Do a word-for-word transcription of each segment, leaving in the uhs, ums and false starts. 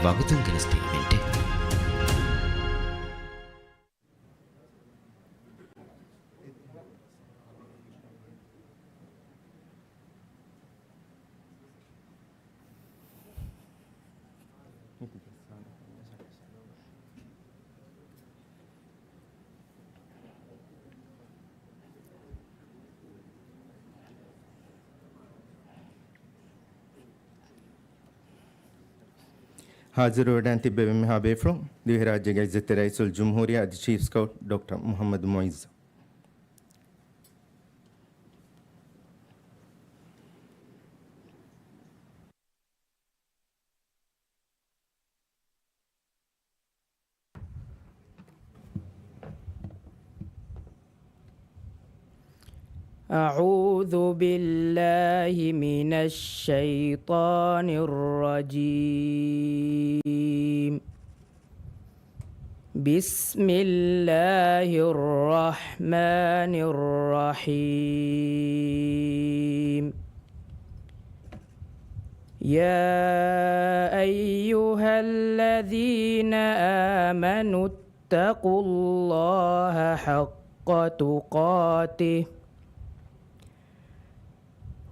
ވަގުތުން ގެނެސްދިން އިވެންޓެއް. ހާޒިރުވެވަޑައިގެން ތިއްބެވި މިހާ ބޭފުޅުން، ދިވެހިރާއްޖޭގެ އިއްޒަތްތެރި ރައީސުލްޖުމްހޫރިއްޔާ އަދި ޗީފް ސްކައުޓް ޑޮކްޓަރ މުޙައްމަދު މުޢިއްޒު. أعوذ بالله من الشيطان الرجيم. بسم الله الرحمن الرحيم. يا أيها الذين آمنوا اتقوا الله حق تقاته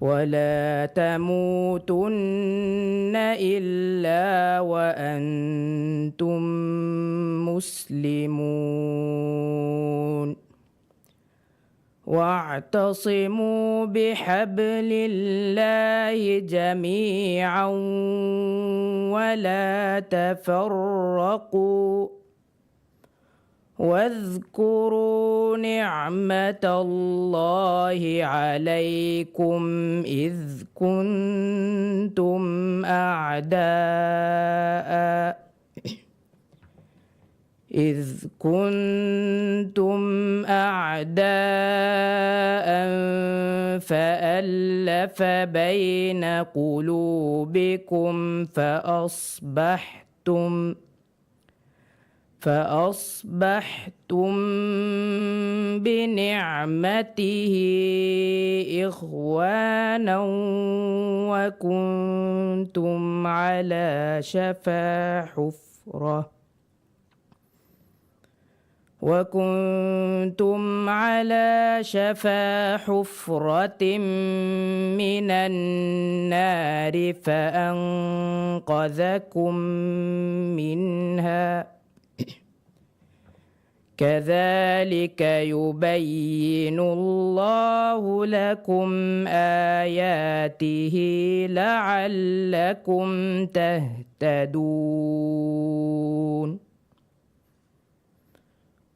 ولا تموتن إلا وأنتم مسلمون. واعتصموا بحبل الله جميعا ولا تفرقوا. واذكروا نعمة الله عليكم إذ كنتم أعداء إذ كنتم أعداء فألف بين قلوبكم فأصبحتم فأصبحتم بنعمته إخوانا وكنتم على شفا حفرة وكنتم على شفا حفرة من النار فأنقذكم منها. كذلك يبين الله لكم آياته لعلكم تهتدون.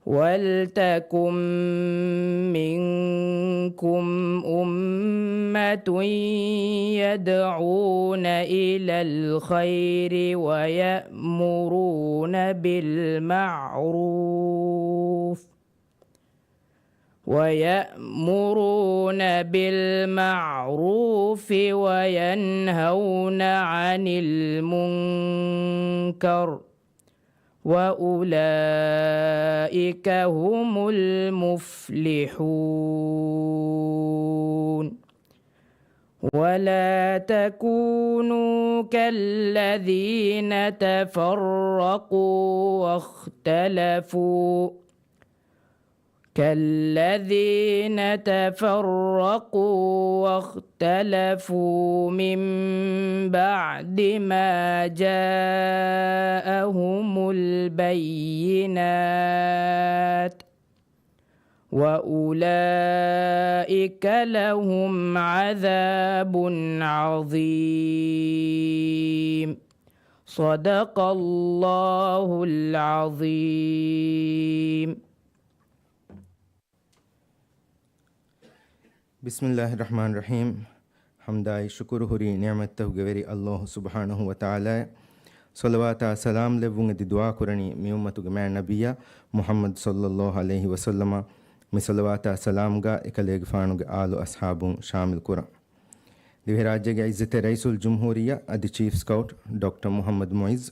ولتكن منكم أمة يدعون إلى الخير ويأمرون بالمعروف ويأمرون بالمعروف وينهون عن المنكر وأولئك هم المفلحون. ولا تكونوا كالذين تفرقوا واختلفوا كالذين تفرقوا واختلفوا من بعد ما جاءهم البينات وأولئك لهم عذاب عظيم. صدق الله العظيم. بسم الله الرحمن الرحيم. ޙަމްދާއި ޝުކުރު ހުރީ ނިޢުމަތްތަކުގެ ވެރި ﷲ ސުބްޙާނަހޫ ވަތަޢާލާއަށް. ޞަލަވާތާ ސަލާމް ލެއްވުން އެދި ދުޢާ ކުރަނީ މި އުއްމަތުގެ މާތް ނަބިއްޔާ މުޙައްމަދު ޞައްލައްލާހު ޢަލައިހި ވަސައްލަމަށް. މި ޞަލަވާތާ ސަލާމްގަ އެކަލޭގެފާނުގެ އާލު އަޞްޙާބުން ޝާމިލް ކުރަން. ދިވެހިރާއްޖޭގެ އިއްޒަތްތެރި ރައީސުލްޖުމްހޫރިއްޔާ އަދި ޗީފް ސްކައުޓް ޑޮކްޓަރ މުޙައްމަދު މުޢިއްޒު،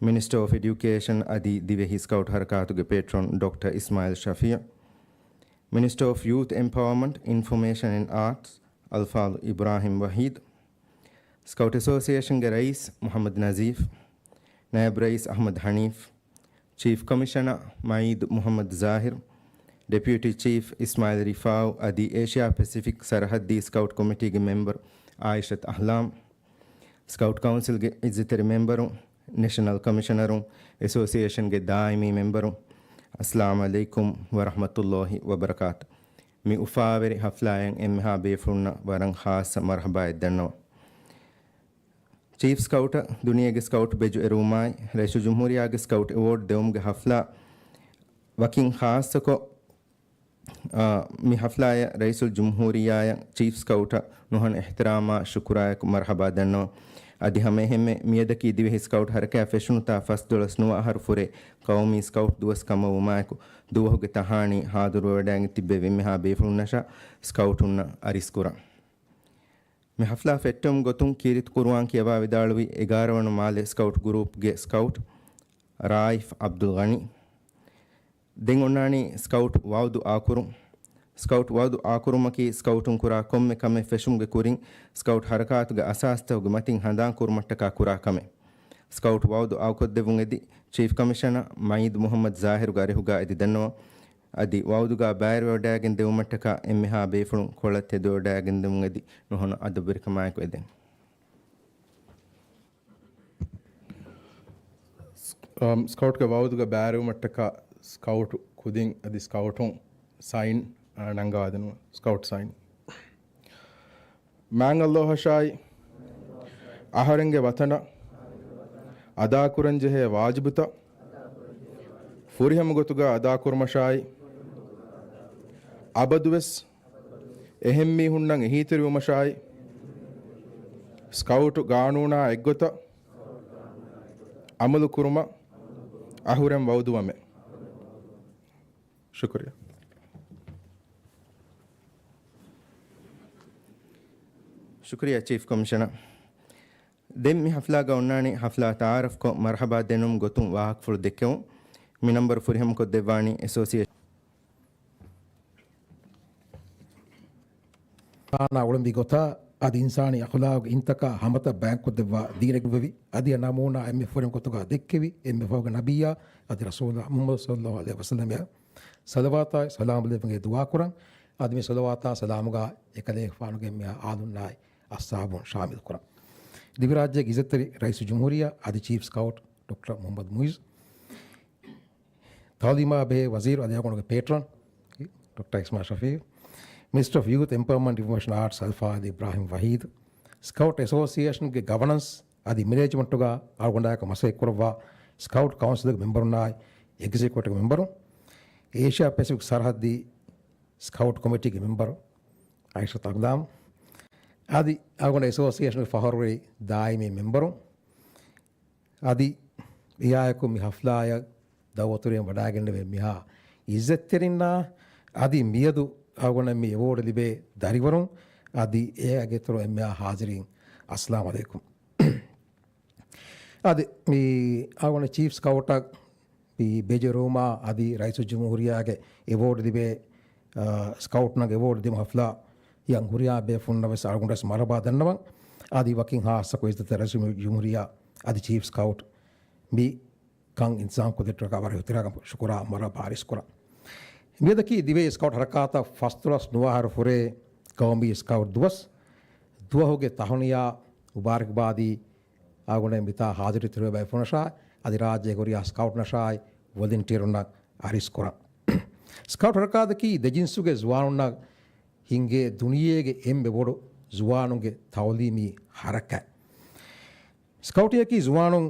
މިނިސްޓަރ އޮފް އެޑިއުކޭޝަން އަދި ދިވެހި ސްކައުޓް ހަރަކާތުގެ ޕޭޓްރޯން ޑޮކްޓަރ އިސްމާޢީލް ޝަފީޢު، މިނިސްޓަރ އޮފް ޔޫތު އެމްޕަވަރމަންޓް، އިންފޮމޭޝަން އެންޑް އާޓްސް، އަލްފާޟިލް އިބްރާހިމް ވަޙީދު، ސްކައުޓް އެސޯސިއޭޝަންގެ ރައީސް މުޙައްމަދު ނަޒީފް، ނައިބު ރައީސް އަޙްމަދު ޙަނީފް، ޗީފް ކޮމިޝަނަރ މައީދު މުޙައްމަދު ޒާހިރު، ޑެޕިއުޓީ ޗީފް އިސްމާޢީލް ރިފާޢު އަދި އޭޝިއާ ޕެސިފިކް ސަރަޙައްދީ ސްކައުޓް ކޮމިޓީގެ މެމްބަރު އާއިޝަތު އަޙްލާމް، ސްކައުޓް ކައުންސިލްގެ އިއްޒަތްތެރި މެމްބަރު، ނެޝަނަލް ކޮމިޝަނަރު، އެސޯސިއޭޝަންގެ ދާއިމީ މެމްބަރު، އައްސަލާމު ޢަލައިކުމް ވަރަޙްމަތުﷲި ވަބަރަކާތު. މި އުފާވެރި ޙަފްލާއަށް އެންމެހާ ބޭފުޅުންނަށް ވަރަށް ޚާއްޞަ މަރްޙަބާއެއް ދަންނަވަން. ޗީފް ސްކައުޓަށް ދުނިޔޭގެ ސްކައުޓް ބެޖު އެރުވުމާއި، ރައީސުލްޖުމްހޫރިއްޔާގެ ސްކައުޓް އެވޯޑް ދެވުމުގެ ޙަފްލާ ވަކިން ޚާއްޞަކޮށް، އާ، މި ޙަފްލާއަށް ރައީސުލްޖުމްހޫރިއްޔާއަށް ޗީފް ސްކައުޓަށް ނުހަނު އިޙްތިރާމާ ޝުކުރާއެކު މަރްޙަބާ ދަންނަވަން. އަދި ހަމައެހެންމެ މިއަދަކީ ދިވެހި ސްކައުޓް ޙަރަކާތް ފެށުނުތާ ފަސްދޮޅަސް ނުވަ އަހަރު ފުރޭ ޤައުމީ ސްކައުޓް ދުވަސް ކަމަށް ވުމާއެކު، ދުވަހުގެ ތަހާނީ ޙާޟިރުވެވަޑައިގެން ތިއްބެވި އެންމެހާ ބޭފުޅުންނަށާ ސްކައުޓުންނަށް އަރިސްކުރަން. މި ޙަފްލާ ފެއްޓެވުމުގެ ގޮތުން ކީރިތި ޤުރުއާން ކިޔަވާ ވިދާޅުވި އެގާރަ ވަނަ މާލެ ސްކައުޓް ގްރޫޕްގެ ސްކައުޓް ރާއިފް ޢަބްދުލްޣަނީ. ދެން އޮންނާނީ ސްކައުޓް ވަޢުދު އާކުރުން. ސްކައުޓް ވަޢުދު އާކުރުމަކީ ސްކައުޓުން ކުރާ ކޮންމެ ކަމެއް ފެށުމުގެ ކުރިން ސްކައުޓް ޙަރަކާތުގެ އަސާސްތަކުގެ މަތިން ހަނދާން ކުރުމަށްޓަކާ ކުރާ ކަމެއް. ސްކައުޓް ވަޢުދު އާކޮށްދެއްވުން އެދި ޗީފް ކަމިޝަނަރ މައީދު މުޙައްމަދު ޒާހިރުގެ އަރިހުގަ އެދި ދަންނަވަން. އަދި ވަޢުދުގަ ބައިވެރިވެވަޑައިގެން ދެވުމަށްޓަކާ އެންމެހާ ބޭފުޅުން ކޮޅަށް ތެދުވެވަޑައިގެން ދެމުން އެދި ނުހަނު އަދަބުވެރިކަމާއެކު އެދެން. އަމް، ސްކައުޓްގެ ވަޢުދުގަ ބައިވެރިވުމަށްޓަކާ ސްކައުޓު ކުދިން އަދި ސްކައުޓުން ސައިން، އާ، ނަންގަވާދިނުން. ސްކައުޓް ސައިން. މާތް ﷲ އަށާއި، އަހަރެންގެ ވަތަނަށް އަދާކުރަންޖެހޭ ވާޖިބުތައް ފުރިހަމަ ގޮތުގަ އަދާކުރުމަށާއި، އަބަދުވެސް އެހެން މީހުންނަށް އެހީތެރިވުމަށާއި، ސްކައުޓު ގާނޫނާ އެއްގޮތަށް އަމަލު ކުރުމަށް އަހުރެން ވަޢުދުވަމެ. ޝުކުރިއްޔާ. ޝުކުރިއްޔާ ޗީފް ކޮމިޝަނަރ. ދެން މި ޙަފްލާގަ އޮންނާނީ ޙަފްލާ ތަޢާރަފްކޮށް މަރްޙަބާ ދެނުން ގޮތުން ވާހަކަފުޅު ދެއްކެވުން. މި ނަންބަރު ފުރިހަމަކޮށްދެއްވާނީ އެސޯސިއޭޝަން. އާނާ އުޅުންވި ގޮތާ އަދި އިންސާނީ އަޚުލާގުގެ އިންތަކާ ހަމަތައް ބަޔާންކޮށްދެއްވާ ދީނެއްގެ ނަމޫނާ އެންމެ ފުރިހަމަ ގޮތުގަ ދެއްކެވި އެންމެ ފަހުގެ ނަބިއްޔާ އަދި ރަސޫލާ މުޙައްމަދު ޞައްލައްލާހު ޢަލައިހި ވަސައްލަމަށް ޞަލަވާތާއި ސަލާމް ލެއްވުމުގެ ދުޢާކުރަން. އަދި މި ޞަލަވާތާ ސަލާމުގަ އެކަލޭގެފާނުގެ އެންމެހާ އާލުންނާއި އަޞްޙާބުން ޝާމިލުކުރަން. ދިވެހިރާއްޖޭގެ އިއްޒަތްތެރި ރައީސުލްޖުމްހޫރިއްޔާ އަދި ޗީފް ސްކައުޓް ޑޮކްޓަރ މުޙައްމަދު މުޢިއްޒު، ތަޢުލީމާ ބެހޭ ވަޒީރު އަދި އަޅުގަނޑުގެ ޕޭޓްރަން ޑޮކްޓަރ އިސްމާޢީލް ޝަފީޢު، މިނިސްޓަރ އޮފް ޔޫތު އެމްޕަވަރމަންޓް އިންފޮމޭޝަން އާޓްސް އަލްފާޟިލް އިބްރާހިމް ވަޙީދު، ސްކައުޓް އެސޯސިއޭޝަންގެ ގަވަނަންސް އަދި މެނޭޖްމަންޓުގަ އަޅުގަނޑާއެކު މަސައްކަތްކުރައްވާ ސްކައުޓް ކައުންސިލްގެ މެމްބަރުންނާއި އެގްޒެކެޓިވް މެމްބަރު، އޭޝިއާ ޕެސިފިކް ސަރަޙައްދީ ސްކައުޓް ކޮމިޓީގެ މެމްބަރު އައިޝަތު އަޤްދާމް އަދި އަޅުގަނޑު އެސޯސިއޭޝަންގެ ފަޚުރުވެރި ދާއިމީ މެމްބަރު، އަދި އެއާއެކު މި ޙަފްލާއަށް ދަޢުވަތުވެރިވެ ވަޑައިގެންނެވި މިހާ އިއްޒަތްތެރިންނާ އަދި މިއަދު އަޅުގަނޑަށް މި އެވޯޑް ލިބޭ ދަރިވަރުން އަދި އެއާ އެއްގެއިތުރު އެންމެހާ ޙާޟިރީން، އައްސަލާމު ޢަލައިކުމް. އަދި މި އަޅުގަނޑު ޗީފް ސްކައުޓަށް މި ބެޖެރުވުމާ އަދި ރައީސުލްޖުމްހޫރިއްޔާގެ އެވޯޑް ލިބޭ، އާ، ސްކައުޓުންނަށް އެވޯޑް ދިނުމުގެ ޙަފްލާއަށް ހުރިހާ ބޭފުޅުންނަށް ވެސް އަޅުގަނޑު ވެސް މަރުޙަބާ ދަންނަވަން. އަދި ވަކިން ޚާއްޞަކޮށް އިއްޒަތްތެރި ރައީސުލްޖުމްހޫރިއްޔާ އަދި ޗީފް ސްކައުޓް މި ކަން އިންތިޒާމްކޮށްދެއްޓުމަށް ވަރަށް އިޙްތިރާމް ޝުކުރާ މަރުޙަބާ އަރިސްކުރަން. މިއަދަކީ ދިވެހި ސްކައުޓް ޙަރަކާތަށް ފަސްދޮޅަސް ނުވަ އަހަރު ފުރޭ ޤައުމީ ސްކައުޓް ދުވަސް. ދުވަހުގެ ތަހުނިޔާ މުބާރަކްބާދީ އަޅުގަނޑު މިތާ ޙާޟިރުވެތި ބޭފުޅުންނަށާ އަދި ރާއްޖޭގެ ހުރިހާ ސްކައުޓުންނަށާއި ވޮލެންޓިއަރުންނަށް އަރިސްކުރަން. ސްކައުޓް ޙަރަކާތަކީ ދެޖިންސުގެ ޒުވާނުންނަށް ހިންގޭ ދުނިޔޭގެ އެންމެ ބޮޑު ޒުވާނުންގެ ތަޢުލީމީ ޙަރަކާތް. ސްކައުޓިންއަކީ ޒުވާނުން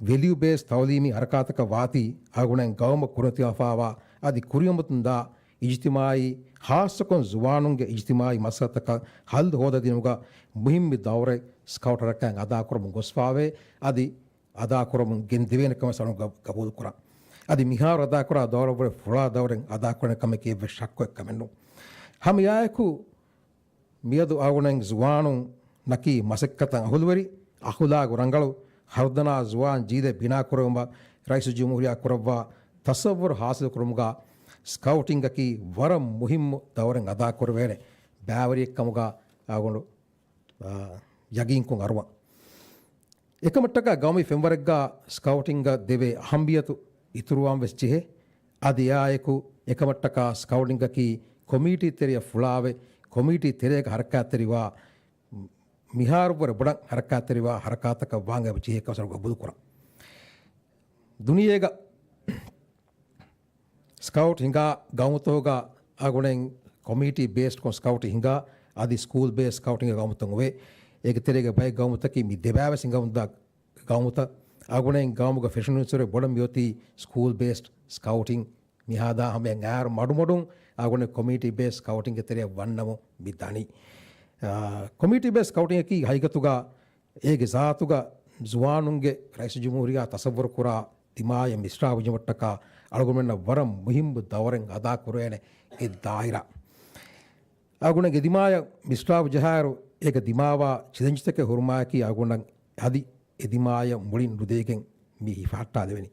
ވެލިއު ބޭސް ތަޢުލީމީ ޙަރަކާތަކަށް ވާތީ އަޅުގަނޑު ގައުމަށް ކުރިމަތިވެފައިވާ އަދި ކުރިމަތިވެމުންދާ އިޖްތިމާޢީ، ޚާއްޞަކޮށް ޒުވާނުންގެ އިޖްތިމާޢީ މައްސަލަތަކަށް ޙައްލު ހޯދަދިނުމުގަ މުހިއްމު ދައުރެއް ސްކައުޓް ޙަރަކާތް އަދާކުރަމުން ގޮސްފައިވޭ. އަދި އަދާކުރަމުން ގެންދެވޭނެ ކަމަށް އަޅުގަނޑު ގަ-، ގަބޫލުކުރަން. އަދި މިހާރު އަދާކުރާ ދައުރަށްވުރެ ފުޅާ ދައުރެއް އަދާކުރަން ކަމެކޭ އެއްވެސް ޝައްކު އެއްކަމެއް ނޫން. ހަމައެއާއެކު މިއަދު އަޅުގަނޑު ޒުވާނުންނަކީ މަސައްކަތަށް އަހުލުވެރި، އަޚުލާގު ރަނގަޅު، ހަރުދަނާ ޒުވާން ޖީލެއް ބިނާކުރެވުމަށް ރައީސުލްޖުމްހޫރިއްޔާ ކުރައްވާ ތަޞައްވުރު ޙާޞިލުކުރުމުގަ ސްކައުޓިންއަކީ ވަރަށް މުހިއްމު ދައުރެއް އަދާކުރެވޭނެ ބައިވެރިއެއްކަމުގަ އަޅުގަނޑު، އާ، ޔަގީންކޮށް އަރުވަން. އެކަމަށްޓަކާ ގައުމީ ފެންވަރެއްގަ ސްކައުޓިންގ ދެވޭ އަހައްމިޔަތު އިތުރުވާން ވެސް ޖެހޭ. އަދި އެއާއެކު އެކަމަށްޓަކާ ސްކައުޓިންގަކީ ކޮމިޓީ ތެރެއަށް ފުޅާވެ، ކޮމިޓީ ތެރޭގަ ހަރަކާތްތެރިވާ، މިހާރުވުރެ ބޮޑަށް ހަރަކާތްތެރިވާ ހަރަކާތަކަށް ވާން އެބަ ޖެހޭ ކަމަށް ގަބޫލުކުރަން. ދުނިޔޭގަ ސްކައުޓް ހިނގާ ގައުމުތަކުގަ އަގުނެން ކޮމިއުނިޓީ ބޭސްޑްކޮށް ސްކައުޓް ހިނގާ، އަދި ސްކޫލް ބޭސްޑް ސްކައުޓް ހިނގާ ގައުމުތައް އޮވޭ. އޭގެ ތެރޭގަ ބައެއް ގައުމުތަކީ މި ދެބާވެސް ހިނގަމުންދާ ގައުމުތައް. އަގުނެން ގައުމުގަ ފެށުނުއިސްވުރެ ބޮޑަށް މިއޮތީ ސްކޫލް ބޭސްޑް ސްކައުޓިން. މިހާދާ ހަމަޔަށް އައިރު މަޑުމަޑުން އަގުނެ ކޮމިއުނިޓީ ބޭސްޑް ސްކައުޓިންގެ ތެރެއަށް ވަންނަމުން މި ދަނީ. އާ، ކޮމިއުނިޓީ ބޭސްޑް ސްކައުޓިންއަކީ ހަގީގަތުގަ އޭގެ ޒާތުގަ ޒުވާނުންގެ ރައީސުލްޖުމްހޫރިއްޔާ ތަސައްވަރު ކުރާ ދިމާޔަށް މިސްރާބު ޖެހުމަށްޓަކާ އަޅުގަނޑުމެންނަށް ވަރަށް މުހިއްމު ދައުރެއް އަދާ ކުރޭނެ އެ ދާއިރާ. އަގުނަގެ ދިމާޔަށް މިސްރާބު ޖަހާއިރު އޭގަ ދިމާވާ ޗެލެންޖްތަކެއް ހުރުމާއެކީ އަގުނަ އަދި އެ ދިމާޔަށް މުޅިން ނުދޭގެން މި ހިފަހައްޓާލެވެނީ.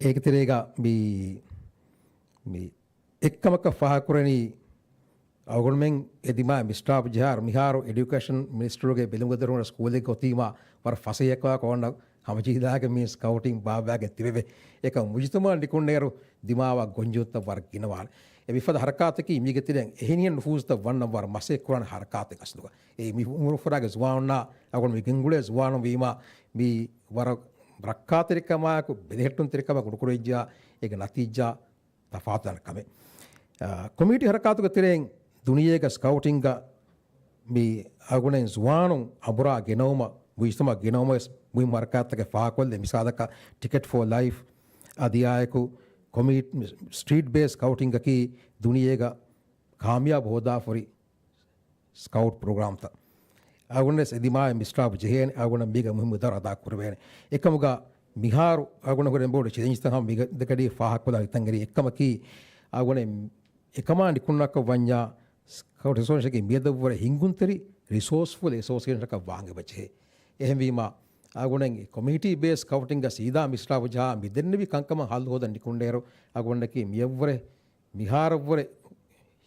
އޭގެ ތެރޭގަ މި، މި އެއްކަމަކަށް ފާހަގަކުރަނީ، އަޅުގަނޑުމެން އެ ދިމާ މިސްރާބު ޖަހާއިރު މިހާރު އެޑިއުކޭޝަން މިނިސްޓަރުގެ ބެލުމުގެ ދަށުން ސްކޫލެއްގަ އޮތީމާ ވަރަށް ފަސޭހަކަމާ ކޯންނަ ހަމަޖެހިލާގެ މީސް ސްކައުޓިން ބާއްވާގެން ތިބެވެ. އެކަމް މުޖުތަމައަށް ނިކުންނޭރު ދިމާވާ ގޮންޖެހުންތައް ވަރަށް ގިނަވާނެ. އެ މިފަދަ ހަރަކާތަކީ މީގެ ތެރެއިން އެހެނިހެން ނުފޫޒުތައް ވަންނަން ވަރަށް މަސައްކަތް ކުރާނެ ހަރަކާތެއް އަސްލުގަ. އެ މި އުމުރުފުރާގެ ޒުވާނުންނާ އަގުން މި ގެންގުޅޭ ޒުވާނުން ވީމާ މި ވަރަށް ރައްކާތެރިކަމާއެކު ބެލެހެއްޓުންތެރިކަމަށް ކުޑަކުރެވިއްޖާ އޭގެ ނަތީޖާ ތަފާތު ކަމެއް. އާ، ކޮމިއުނިޓީ ހަރަކާތުގެ ތެރެއިން ދުނިޔޭގަ ސްކައުޓިންގ މި އަގުނެން ޒުވާނުން އަނބުރާ ގެނައުމަށް، މުޖުތަމައަށް ގެނައުމަށް ވެސް މުހިންމު ހަރަކާތްތަކެއް ފާހަގަކޮށްލެ. މިސާލަކަށް ޓިކެޓް ފޯ ލައިފް އަދި އާއެކު ކޮމި-، ސްޓްރީޓް ބޭސްޑް ސްކައުޓިންގަކީ ދުނިޔޭގަ ކާމިޔާބު ހޯދާފަހުރި ސްކައުޓް ޕްރޮގްރާމްތައް. އަގުނެސް އެ ދިމާޔަށް މިސްރާބު ޖެހޭނެ، އަގުނަ މީގަ މުހިއްމު ދަރު އަދާ ކުރެވޭނެ. އެކަމުގަ މިހާރު އަގުނަ ހުރެން ބޮޑު ޗެލެންޖްތައް ހަމަ މިގަ-، ދެގަޑީ ފާހަގަކޮށްލާ ހިތަށް އެރީ އެއްކަމަކީ، އަގުނެ އެކަމާ ނިކުންނަކަށް ވަންޏާ ސްކައުޓް އެސޯސިއޭޝަންގެ މިއަދަށްވުރެ ހިންގުންތެރި ރިސޯސްފުލް އެސޯސިއޭޝަނަކަށް ވާން އެބަޖެހޭ. އެހެންވީމާ، އަގުނެން ކޮމިއުނިޓީ ބޭސްޑް ސްކައުޓިންގ ސީދާ މިސްރާބު ޖަހާ މި ދެންނެވި ކަންކަމަށް ހައްލު ހޯދަން ނިކުންނޭރު، އަގުންނަކީ މިއަށްވުރެ މިހާރަށްވުރެ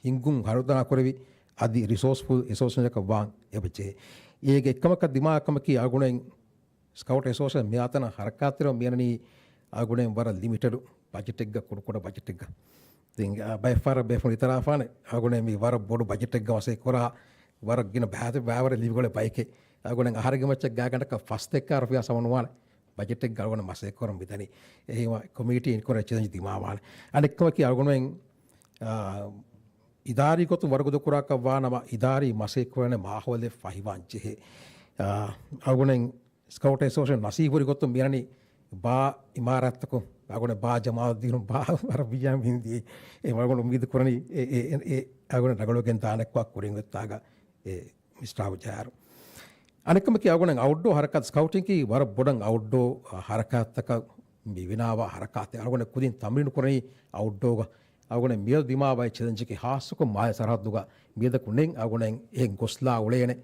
ހިންގުން ހަރުދަނާ ކުރެވި އަދި ރިސޯސްފުލް އެސޯސިއޭޝަނަކަށް ވާން އެބަޖެހޭ. އޭގެ އެއްކަމަކަށް ދިމާކަމަކީ އަގުނެން ސްކައުޓް އެސޯސިއޭޝަން މިއާތަނަށް ހަރަކާތްތެރިވަން މިއަންނަނީ އަގުނެން ވަރަށް ލިމިޓެޑް ބަޖެޓެއްގަ ކުޑަކުޑަ ބަޖެޓެއްގަ. ދެން، އާ، ބައެއްފަހަރަށް ބޭފުޅުން އިތުރާފާނެ އަގުނެ މި ވަރަށް ބޮޑު ބަޖެޓެއްގަ މަސައްކަތް ކުރާ ވަރަށް ގިނަ ބައިތި ބައިވަރެއް ލިބިގޮޅެ ބައެކޭ. އަގުނެ އަހަރެންގެ މައްޗަށް ގާތްގަނޑަކަށް ފަސް ދެއްކާ ރުފިޔާ ސަމަނުވާނެ ބަޖެޓެއްގަ އަގުނެ މަސައްކަތް ކުރަން މިދަނީ. އެހީމަ ކޮމިޓީ އިންކޮރެ ޗެލެންޖް ދިމާވާނެ. އަނެއްކަމަކީ އަގުނެ، އާ، އިދާރީ ގޮތުން ވަރުގަދަ ކުރާކަށް ވާނަމަ އިދާރީ މަސައްކަތް ކުރަން މާހައުލެއް ފަހިވާން ޖެހޭ. އާ، އަގުނެ ސްކައުޓް އެސޯސިއޭޝަން ނަސީބުވެރި ގޮތުން މިއަންނަނީ ބާ އިމާރާތްތަކުން އަގުނެ ބާ ޖަމާލުއްދީނު ބާ ވަރަށް ވިޔާ މިހިނދީ. އެ އަގުނެ އުއްމީދު ކުރަނީ އެ، އެ، އެ، އެ އަގުނެ ރަނގަޅުވެގެން ދާނެކޮ ކުރިން ވެއްތާގަ އެ މިސްރާބު ޖަހާއިރު. އަނެއްކަމަކީ އަގުނެ އައުޓްޑޯ ހަރަކާތް، ސްކައުޓިންގީ ވަރަށް ބޮޑަށް އައުޓްޑޯ ހަރަކާތްތަކަށް މި ވިނާވާ ހަރަކާތެއް. އަގުނެ ކުދިން ތަމްރީނު ކުރަނީ އައުޓްޑޯގަ. އަގުނެ މިއަދު ދިމާވާ ޗެލެންޖަކީ ހާއްސަކޮށް މާލެ ސަރަހައްދުގަ މިއަދަކު ނެތް އަގުނެ އެހެން ގޮސްލާ އުޅޭނެ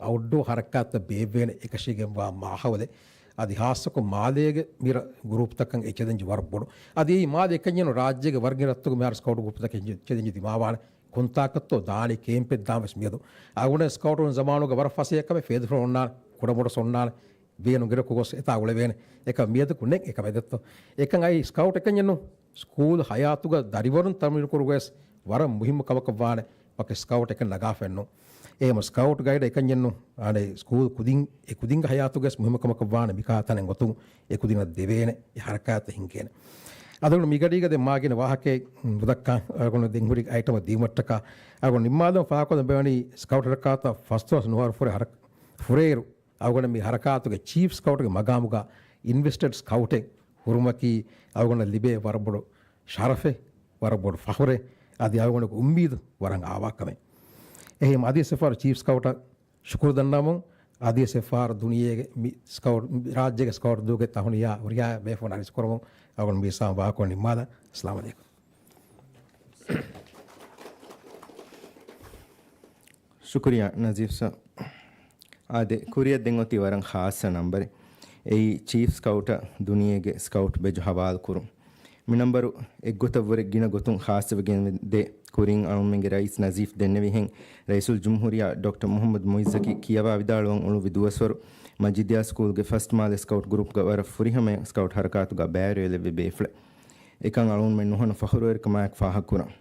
އައުޓްޑޯ ހަރަކާތްތައް ބޭއްވޭނެ އެކަށީގެންވާ މާހައުލެއް. އަދި ހާއްސަކޮށް މާލޭގެ މިރަށް ގްރޫޕްތަކަށް އެ ޗެލެންޖް ވަރަށް ބޮޑު. އަދި އެއީ މާލެ އެކަންޏެއްނު، ރާއްޖޭގެ ވަރަށް ގިނަ ރަށްތަކުގަ މިހާރު ސްކައުޓް ގްރޫޕްތަކަށް ޗެލެންޖް ދިމާވާނެ. ކޮންތާކަށްތޯ ދާނީ ކޭމްޕެއް ދާން ވެސް މިއަދު. އަގުނެ ސްކައުޓުން ޒަމާނުގަ ވަރަށް ފަސޭހަކަމެއް ފޭދަފުޅު އޮންނާނެ، ކުޑަމޮޑަސް އޮންނާނެ، ބޭނުން ގިރަކު ގޮސް އެތާ އުޅެވޭނެ. އެކަމް މިއަދަކު ނެތް އެކަމެއް ދެއްތޯ. އެކަން އައި ސްކައުޓް އެކަންޏެއްނު ސްކޫލް ހަޔާތުގަ ދަރިވަރުން ތަމްރީނު ކުރުގަސް ވަރަށް މުހިއްމު ކަމަކަށް ވާނެ. ވަކި ސްކައުޓް އެކަން ނަގާފައެއްނު. އެހެމަ ސްކައުޓް ގައިޑް އެކަންޏެއްނު. އާނެ ސްކޫލް ކުދިން އެ ކުދިންގެ ހަޔާތުގަސް މުހިއްމު ކަމަކަށް ވާނެ. މިކާ ތަނެއް ގޮތުން އެ ކުދިންނަށް ދެވޭނެ. އެ ހަރަކާތް ހިނގޭނެ. އަދަނު މިގަޑީގަ ދެން މާގިނަ ވާހަކައެއް ނުދައްކާ އަގުނު ދެން ހުރި އައިޓަމަށް ދިއުމަށްޓަކާ އަގުނު ނިންމާލަން ފާހަގަކޮށްލަން ބޭނުނީ ސްކައުޓް ހަރަކާތަށް ފަސްދޮޅަސް ނުވަރު ފުރޭ ހަރަ-، ފުރޭއިރު އަގުނަ މި ހަރަކާތުގެ ޗީފް ސްކައުޓްގެ މަގާމުގަ އިންވެސްޓެޑް ސްކައުޓެއް ހުރުމަކީ އަގުނަ ލިބޭ ވަރަށް ބޮޑު ޝަރަފެއް، ވަރަށް ބޮޑު ފަހުރެއް، އަދި އަގުނަގެ އުއްމީދު ވަރަށް އާވާ ކަމެއް. އެހެން އަދިވެސް އެއްފަހަރު ޗީފް ސްކައުޓަށް ޝުކުރު ދަންނަވަމުން، އަދިވެސް އެއްފަހަރު ދުނިޔޭގެ މި ސްކައުޓް، ރާއްޖޭގެ ސްކައުޓް ދޫގެ ތަހުނިޔާ ހުރިހާ ބޭފުޅުން އަރިސް ކުރަމުން އަގުނަ މީސާ ވާކޮށް ނިންމާލަން. އައްސަލާމު ޢަލައިކުމް. ޝުކުރިއްޔާ ނަޒީފް ސާ. އާދެ، ކުރިއަށް ދެން އޮތީ ވަރަށް ޚާއްޞަ ނަންބަރެއް. އެއީ ޗީފް ސްކައުޓަށް ދުނިޔޭގެ ސްކައުޓް ބެޖު ހަވާލު ކުރުން. މި ނަންބަރު އެއްގޮތަށްވުރެ ގިނަ ގޮތުން ޚާއްޞަވެގެން ދޭ. ކުރިން އަޅުންމެންގެ ރައީސް ނަޒީފް ދެންނެވިހެން، ރައީސުލްޖުމްހޫރިއްޔާ ޑޮކްޓަރ މުޙައްމަދު މުޢިއްޒަކީ ކިޔަވާ ވިދާޅުވަން އުޅުއްވި ދުވަސްވަރު މަޖިދިޔާ ސްކޫލްގެ ފަސްޓް މާލެ ސްކައުޓް ގްރޫޕްގަ ވަރަށް ފުރިހަމަޔަށް ސްކައުޓް ހަރަކާތުގަ ބައިވެރިވެލެއްވި ބޭފުޅެއް. އެކަން އަޅުންމެން ނުހަނު ފަޚުރުވެރިކަމާއެކު ފާހަގަކުރަން.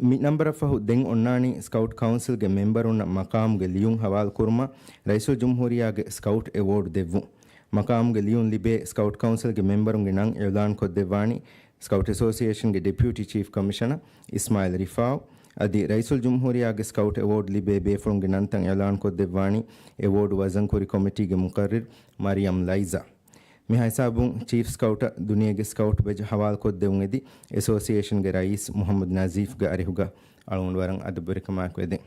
މި ނަންބަރަށް ފަހު ދެން އޮންނާނީ ސްކައުޓް ކައުންސިލްގެ މެމްބަރުންނަށް މަޤާމުގެ ލިޔުން ހަވާލުކުރުމަށް ރައީސުލްޖުމްހޫރިއްޔާގެ ސްކައުޓް އެވޯޑް ދެއްވުން. މަޤާމުގެ ލިޔުން ލިބޭ ސްކައުޓް ކައުންސިލްގެ މެމްބަރުންގެ ނަން އިޢުލާންކޮށްދެއްވާނީ ސްކައުޓް އެސޯސިއޭޝަންގެ ޑެޕިއުޓީ ޗީފް ކަމިޝަނަރ އިސްމާޢީލް ރިފާޢު. އަދި ރައީސުލްޖުމްހޫރިއްޔާގެ ސްކައުޓް އެވޯޑް ލިބޭ ބޭފުޅުންގެ ނަންތައް އިޢުލާންކޮށްދެއްވާނީ އެވޯޑް ވަޒަންކުރި ކޮމިޓީގެ މުޤައްރިރު މަރިޔަމް ލައިޒާ. މި ހިސާބުން ޗީފް ސްކައުޓަށް ދުނިޔޭގެ ސްކައުޓް ބެޖް ހަވާލުކޮށްދެވުން އެދި އެސޯސިއޭޝަންގެ ރައީސް މުޙައްމަދު ނަޒީފްގެ އަރިހުގަ އަޅުގަނޑު ވަރަށް އަދަބުވެރިކަމާއެކު އެދެން.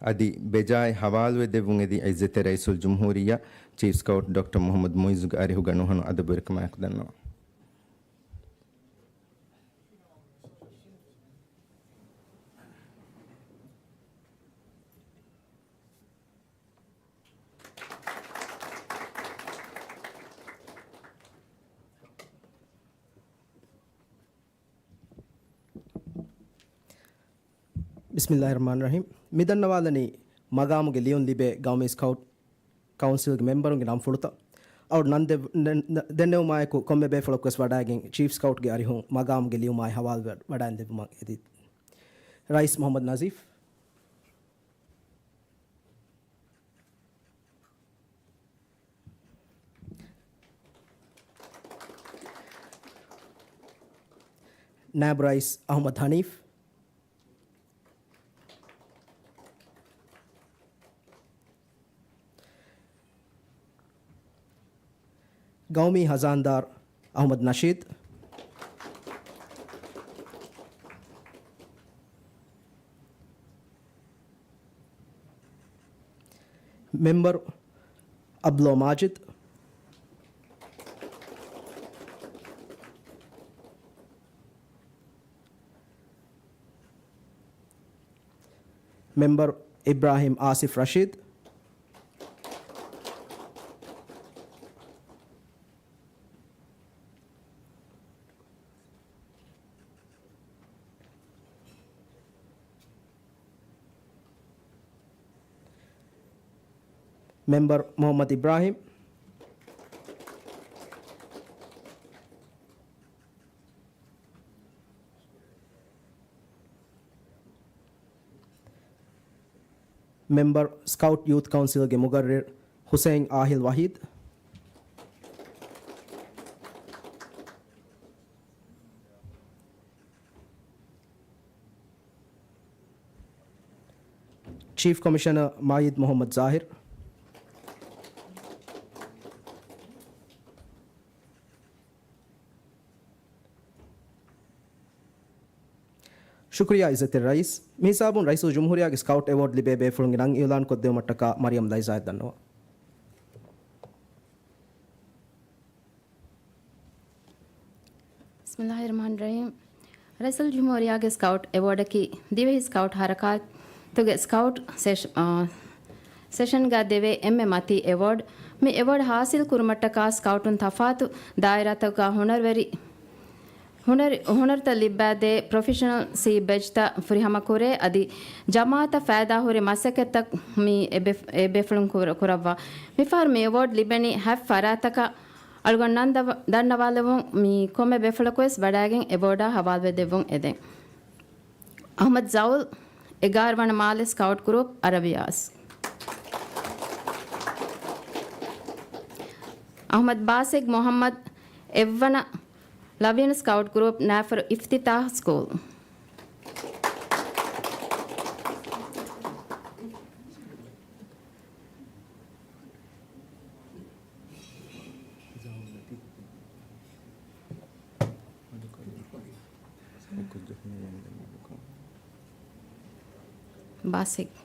އަދި ބެޖާއި ހަވާލުވެ ދެއްވުން އެދި އިއްޒަތްތެރި ރައީސުލްޖުމްހޫރިއްޔާ ޗީފް ސްކައުޓް ޑޮކްޓަރ މުޙައްމަދު މުޢިއްޒުގެ އަރިހުގަ ނުހަނު އަދަބުވެރިކަމާއެކު ދަންނަވަން. ބިސްމިއްލާހި ރަޙްމާނި ރަޙީމް. މި ދަންނަވާލަނީ މަގާމުގެ ލިޔުން ލިބޭ ގައުމީ ސްކައުޓް ކައުންސިލްގެ މެމްބަރުންގެ ނަންފުޅުތައް. އަޅު ނަން ދެ-، ދެ-، ދެންނެވުމާއެކު ކޮންމެ ބޭފުޅަކުވެސް ވަޑައިގެން ޗީފް ސްކައުޓްގެ އަރިހުން މަގާމުގެ ލިޔުމާއި ހަވާލު ވަ-، ވަޑައިން ދެއްވުމަށް އެދި. ރައީސް މުޙައްމަދު ނަޒީފް. ނާއިބު ރައީސް އަޙްމަދު ޙަނީފް. ގައުމީ ހަޒާންދާރު އަޙްމަދު ނަޝީދު. މެމްބަރު އަބްދުﷲ މާޖިދު. މެމްބަރު އިބްރާހިމް އާސިފް ރަޝީދު. މެމްބަރު މުޙައްމަދު އިބްރާހިމް. މެމްބަރު، ސްކައުޓް ޔޫތު ކައުންސިލްގެ މުގައްރިރު ހުސައިން އާހިލް ވަހީދު. ޗީފް ކޮމިޝަނަރ މާއީދު މުޙައްމަދު ޒާހިރު. ޝުކުރިއްޔާ އިއްޒަތްތެރި ރައީސް. މިހިސާބުން ރައީސުލްޖުމްހޫރިއްޔާގެ ސްކައުޓް އެވޯޑް ލިބޭ ބޭފުޅުންގެ ނަން އިޢުލާން ކޮށްދެވުމަށްޓަކާ މަރިޔަމް ލައިޒާއަށް ދަންނަވަން. ބިސްމިއްލާހި ރަޙްމާނި ރަޙީމް. ރައީސުލްޖުމްހޫރިއްޔާގެ ސްކައުޓް އެވޯޑަކީ ދިވެހި ސްކައުޓް ހަރަކާތުގެ ސްކައުޓް ސެޝް-، އާ، ސެޝަންގަ ދެވޭ އެންމެ މަތީ އެވޯޑް. މި އެވޯޑް ހާސިލް ކުރުމަށްޓަކާ ސްކައުޓުން ތަފާތު ދާއިރާތަކުގަ ހުނަރުވެރި، ހުނަރު-، ހުނަރުތައް ލިއްބާދޭ ޕްރޮފެޝަނަލް ސީ ބެޖްތައް ފުރިހަމަކުރޭ. އަދި ޖަމާއަތަށް ފައިދާހުރި މަސައްކަތްތައް މި އެބެ-، އެބޭފުޅުން ކުރ-، ކުރައްވާ. މިފަހަރު މި އެވޯޑް ލިބެނީ ހަތް ފަރާތަކަށް. އަޅުގަނޑު ނަން ދަ-، ދަންނަވާލެވުން މި ކޮންމެ ބޭފުޅަކުވެސް ވަޑައިގެން އެވޯޑާ ހަވާލުވެ ދެއްވުން އެދެން. އަޙްމަދު ޒައުލް، އެގާރަ ވަނަ މާލެ ސްކައުޓް ގްރޫޕް، އަރަބިޔާސް. އަޙްމަދު ބާސިގް މުޙައްމަދު، އެއްވަނަ ލަވިޔަނު ސްކައުޓް ގްރޫޕް، ނާފަރު އިފްތިތާޙް ސްކޫލް. ބާސިގް.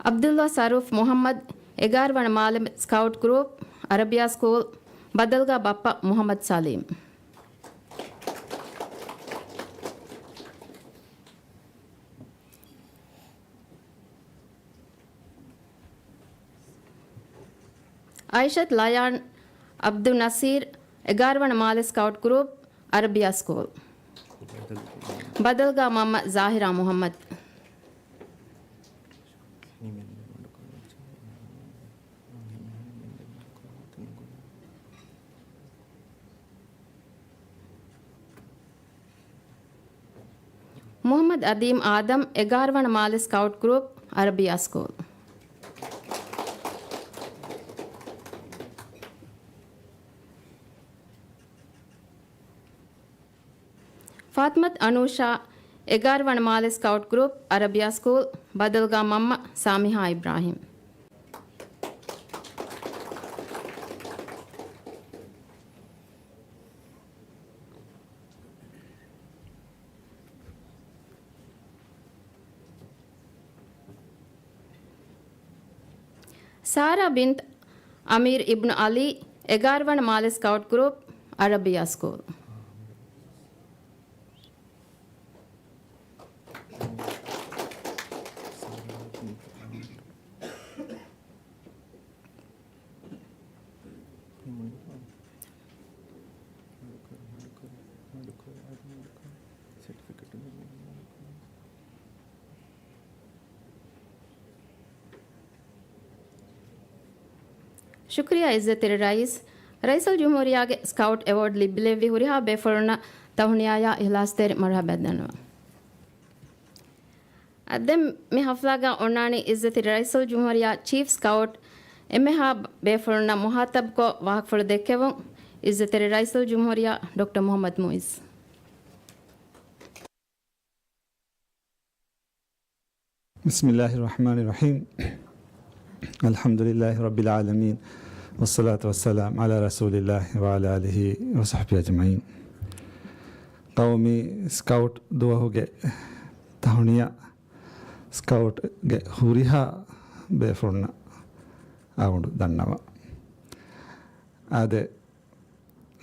އަބްދުﷲ ސަރޫފް މުޙައްމަދު، އެގާރަ ވަނަ މާލެ ސްކައުޓް ގްރޫޕް، އަރަބިޔާ ސްކޫލް، ބަދަލުގަ ބައްޕަ މުޙައްމަދު ސަލީމް. އައިޝަތު ލަޔާން އަބްދުލް ނަސީރް، އެގާރަ ވަނަ މާލެ ސްކައުޓް ގްރޫޕް، އަރަބިޔާ ސްކޫލް. ބަދަލުގަ މަންމަ ޒާހިރާ މުހައްމަދު. މުހައްމަދު އަދީމް އާދަމް، އެގާރަ ވަނަ މާލެ ސްކައުޓް ގްރޫޕް، އަރަބިޔާ ސްކޫލް. ފާތިމަތު އަނޫޝާ، އެގާރަ ވަނަ މާލެ ސްކައުޓް ގްރޫޕް، އަރަބިޔާ ސްކޫލް، ބަދަލުގަ މަންމަ ސާމިހާ އިބްރާހިމް. ސާރާ ބިންތު އަމީރު އިބްނު ޢަލީ، އެގާރަ ވަނަ މާލެ ސްކައުޓް ގްރޫޕް، އަރަބިޔާ ސްކޫލް. ޝުކުރިއްޔާ އިއްޒަތްތެރި ރައީސް. ރައީސުލްޖުމްހޫރިއްޔާގެ ސްކައުޓް އެވޯޑް ލިބިލެއްވި ހުރިހާ ބޭފުޅުންނަށް ތަހުނިޔާއާ އިޚްލާޞްތެރި މަރުޙަބާ ދަންނަވަން. އަދި މި ޙަފްލާގަ އޮންނާނީ އިއްޒަތްތެރި ރައީސުލްޖުމްހޫރިއްޔާ ޗީފް ސްކައުޓް އެންމެހާ ބޭފުޅުންނަށް މުޚާޠަބުކޮށް ވާހަކަފުޅު ދެއްކެވުން، އިއްޒަތްތެރި ރައީސުލްޖުމްހޫރިއްޔާ ޑޮކްޓަރ މުޙައްމަދު މުޢިއްޒު. بسم الله الرحمن الرحيم. الحمد لله رب العالمين. والصلاة والسلام على رسول الله وعلى آله وصحبه أجمعين. ޤައުމީ ސްކައުޓް ދުވަހުގެ ތަހުނިޔާ ސްކައުޓްގެ ހުރިހާ ބޭފުޅުންނަށް އަޅުގަނޑު ދަންނަވަން. އާދެ،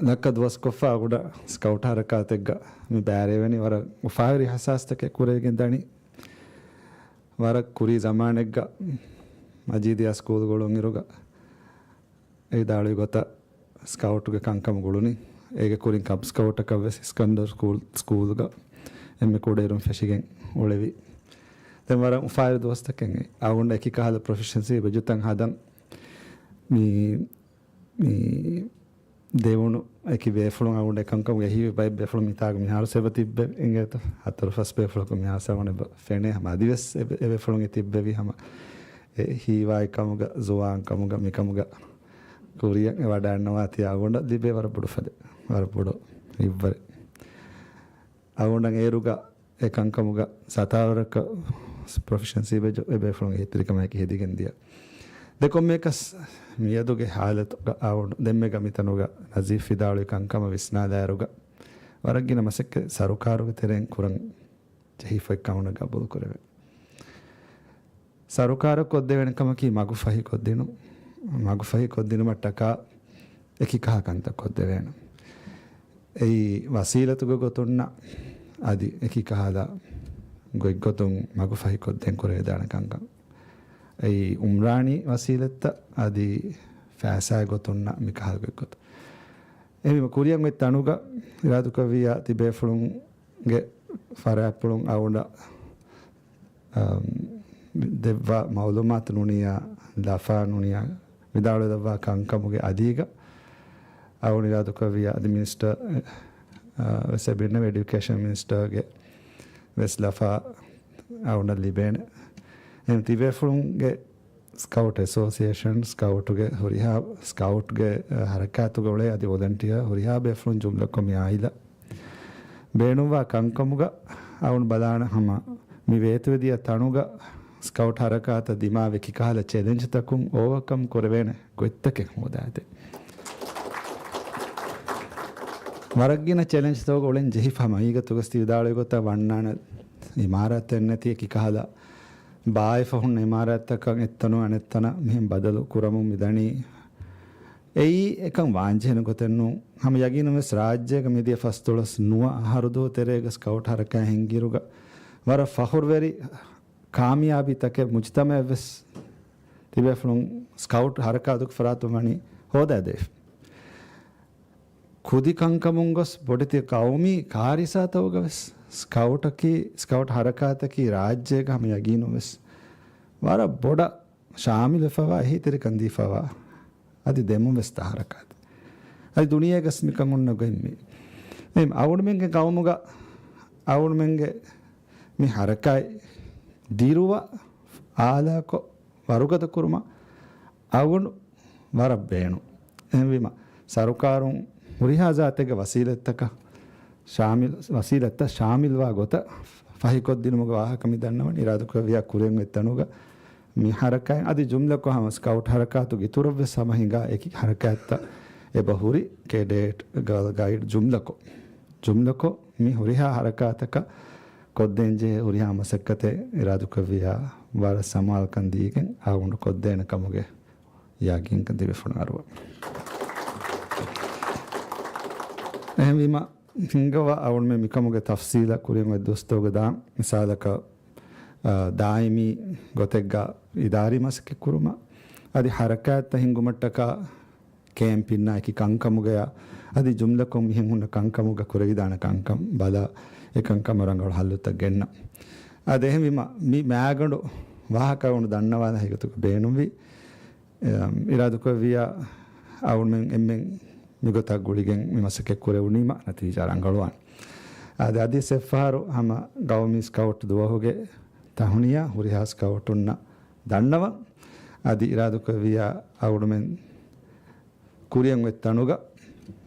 ލައްކަ ދުވަސްކޮށްފަ އަޅުގަނޑަށް ސްކައުޓް ހަރަކާތެއްގަ މި ބައިވެރިވެނީ ވަރަށް އުފާވެރި އިޙްސާސްތަކެއް ކުރެވިގެން ދަނީ. ވަރަށް ކުރީ ޒަމާނެއްގަ މަޖީދިއްޔާ ސްކޫލް ގުޅުންއިރުގަ އެ ވިދާޅުވި ގޮތަށް ސްކައުޓުގެ ކަންކަމަށް ގުޅުނީ. އޭގެ ކުރިން ކަބް ސްކައުޓަކަށް ވެސް އިސްކަންދަރު ސްކޫލް، ސްކޫލްގަ އެންމެ ކުޑައިރުން ފެށިގެން އުޅެވި. ދެން ވަރަށް އުފާވެރި ދުވަސްތަކެއް އަޅުގަނޑަށް އެކި ކަހަލަ ޕްރޮފިޝަންސީ ބެޖުތައް ހަދަން މި މި ދެވުނު އެކި ބޭފުޅުން އަޅުގަނޑު އެކަންކަމުގެ އެހީވި ބައެއް ބޭފުޅުން މިތާގަ މިހާރު އެބަ ތިއްބެވި އިނގޭތޯ. ހަތަރު ފަސް ބޭފުޅަކު މިހާރު އަޅުގަނޑު އެބަ ފެނޭ ހަމަ އަދިވެސް އެ ބޭ-، އެ ބޭފުޅުން ތިއްބެވި ހަމަ އެ ހީވާއި ކަމުގަ، ޒުވާން ކަމުގަ، މިކަމުގަ ކުރިއަށް އެ ވަޑައިގަންނަވާތީ އަޅުގަނޑަށް ލިބޭ ވަރަށް ބޮޑު ފަދަ، ވަރަށް ބޮޑު ހިތްވަރެއް. އަޅުގަނޑަށް އޭރުގަ އެ ކަންކަމުގަ ސަތާވަރަކަށް ޕްރޮފިޝަންސީ ބެޖު އެ ބޭފުޅުންގެ ހިތްތިރިކަމާއެކީ ހެދިގެން ދިޔަ. ދެ ކޮންމެއަކަސް މިއަދުގެ ހާލަތުގަ އަޅުގަނޑު ދެންމެ މިތަނުގަ ނަޒީފް ވިދާޅުވި ކަންކަމަށް ވިސްނާލާއިރުގަ ވަރަށް ގިނަ މަސައްކަތް ސަރުކާރުގެ ތެރެއިން ކުރަން ޖެހިފައި ކަމުން ގަބޫލު ކުރެވޭ. ސަރުކާރަށް ކޮށްދެވޭނެ ކަމަކީ މަގުފަހި ކޮށްދިނު، މަގު ފަހި ކޮށްދިނުމަށްޓަކާ އެކި ކަހަލަ ކަންތައް ކޮށްދެވޭނެ. އެއީ ވަސީލަތުގެ ގޮތުންނަށް އަދި އެކި ކަހަލަ ގޮތްގޮތުން މަގު ފަހި ކޮށްދޭން ކުރެވިދާނެ ކަންކަން. އެއީ އުމްރާނީ ވަސީލަތްތައް އަދި ފައިސާގެ ގޮތުންނަށް މި ކަހަލަ ގޮތްގޮތުން. އެހެންވީމަ ކުރިއަށް އޮތް ތަނުގަ އިރާދަކުރެއްވިއްޔާ ތިބޭފުޅުންގެ ފަރާތްޕުޅުން އަޅުގަނޑަށް އަމް، ދެއްވާ މައުލޫމާތު ނޫނިއްޔާ، ލަފާ ނޫނިއްޔާ، ވިދާޅުވެލައްވާ ކަންކަމުގެ އަދީގަ އަޅުގަނޑު އިރާދަކުރެއްވިއްޔާ އަދި މިނިސްޓަރ، އަ، ވެސް އެބިންނެވި އެޑިއުކޭޝަން މިނިސްޓަރގެ ވެސް ލަފާ އަޅުގަނޑަށް ލިބޭނެ. އެހެން ތިބޭފުޅުންގެ ސްކައުޓް އެސޯސިއޭޝަން، ސްކައުޓުގެ ހުރިހާ، ސްކައުޓްގެ، އަ، ހަރަކާތުގަ އުޅޭ އަދި ވޮލަންޓިއާ ހުރިހާ ބޭފުޅުން ޖުމްލަކޮށް މި އާއިލާ ބޭނުންވާ ކަންކަމުގަ އަޅުގަނޑު ބަލާނެ ހަމަ މި ވޭތުވެދިޔަ ތަނުގަ ސްކައުޓް ހަރަކާތަށް ދިމާވި އެކި ކަހަލަ ޗެލެންޖްތަކުން އޯވަކަމް ކުރެވޭނެ ގޮތްތަކެއް ހޯދާދޭ. ވަރަށް ގިނަ ޗެލެންޖްތަކުގަ އުޅެން ޖެހިފަ ހަމަ ހަގީގަތުގަސް ތި ވިދާޅުވި ގޮތަށް ވަންނާނެ އިމާރާތެއް ނެތި އެކި ކަހަލަ ބާއެފަ ހުންނަ އިމާރާތްތަކަށް އެއްތަނުން އަނެއްތަނަށް މިހެން ބަދަލު ކުރަމުން މިދަނީ. އެއީ އެކަން ވާންޖެހޭނެ ގޮތެއް ނޫން. ހަމަ ޔަގީނުން ވެސް ރާއްޖޭގަ މިދިޔަ ފަސްދޮޅަސް ނުވަ އަހަރު ދުވަހު ތެރޭގަ ސްކައުޓް ހަރަކާތް ހިންގިއިރުގަ ވަރަށް ފަޚުރުވެރި ކާމިޔާބީތަކެއް މުޖުތަމަޢަށް ވެސް ތި ތިބޭފުޅުން ސްކައުޓް ހަރަކާތުގެ ފަރާތުން ވަނީ ހޯދާދެވިފަ. ކުދި ކަންކަމުން ގޮސް ބޮޑެތި ޤައުމީ ކާރިސާތަކުގަ ވެސް ސްކައުޓަކީ، ސްކައުޓް ހަރަކާތަކީ ރާއްޖޭގަ ހަމަ ޔަގީނުން ވެސް ވަރަށް ބޮޑަށް ޝާމިލުވެފަވާ، އެހީތެރިކަން ދީފަވާ، އަދި ދެމުން ވެސް ދާ ހަރަކާތެއް. އަދި ދުނިޔޭގަސް މިކަން އޮންނަ ގޮތް މީ. އެހެން އަޅުމެންގެ ޤައުމުގަ އަޅުމެންގެ މި ހަރަކާތް ދިރުވަ އާލާކޮށް ވަރުގަދަ ކުރުމަށް އަޅުގަނޑު ވަރަށް ބޭނުން. އެހެންވީމަ، ސަރުކާރުން ހުރިހާ ޒާތެއްގެ ވަސީލަތްތަކަށް ޝާމިލް، ވަސީލަތްތައް ޝާމިލްވާ ގޮތަށް ފަހިކޮށްދިނުމުގެ ވާހަކަ މި ދަންނަވަން. އިރާދަކުރެއްވިޔާ ކުރިއަށް އޮތް ތަނުގަ މި ހަރަކާތް އަދި ޖުމްލަކޮށް ހަމަ ސްކައުޓް ހަރަކާތުގެ އިތުރަށްވެސް ހަމަ ހިނގާ އެކި ހަރަކާތްތައް އެބަ ހުރި ކެޑޭޓް، ގާލް ގައިޑް ޖުމްލަކޮށް، ޖުމްލަކޮށް މި ހުރިހާ ހަރަކާތަކަށް ކޮށްދޭންޖެހޭ ހުރިހާ މަސައްކަތެއް އިރާދަކުރެއްވިޔާ ވަރަށް ސަމާލުކަން ދީގެން އަޅުގަނޑު ކޮށްދޭނެ ކަމުގެ ޔަގީންކަން ތިބޭފުޅުން އަރުވަން. އެހެންވީމަ، ހިނގަވާ އަޅުމެން މިކަމުގެ ތަފްސީލަށް ކުރިން އޮތް ދުވަސްތަކުގަ ދާން މިސާލަކަށް، އާ، ދާއިމީ ގޮތެއްގަ އިދާރީ މަސައްކަތް ކުރުމަށް އަދި ހަރަކާތްތައް ހިންގުމަށްޓަކާ ކޭމްޕިންނާ އެކި ކަންކަމުގަޔާ އަދި ޖުމްލަކޮށް މިހެން ހުންނަ ކަންކަމުގަ ކުރެވިދާނެ ކަންކަން ބަލާ، އެކަންކަމަށް ރަނގަޅު ހައްލުތައް ގެންނަ. އަދި އެހެންވީމަ، މި މާގަނޑު ވާހަކަ އަޅުގަނޑު ދަންނަވާލަން ހަގީގަތުގަ ބޭނުންވި. އިރާދަކުރެއްވިޔާ އަޅުމެން އެންމެން މިގޮތަށް ގުޅިގެން މި މަސައްކަތް ކުރެވުނީމަ ނަތީޖާ ރަނގަޅުވާނެ. އަދި އަދިވެސް އެއްފަހަރު ހަމަ ގައުމީ ސްކައުޓް ދުވަހުގެ ތަހުނިޔާ ހުރިހާ ސްކައުޓުންނަށް ދަންނަވަން. އަދި އިރާދަކުރެއްވިޔާ އަޅުމެން ކުރިއަށް އޮތް ތަނުގަ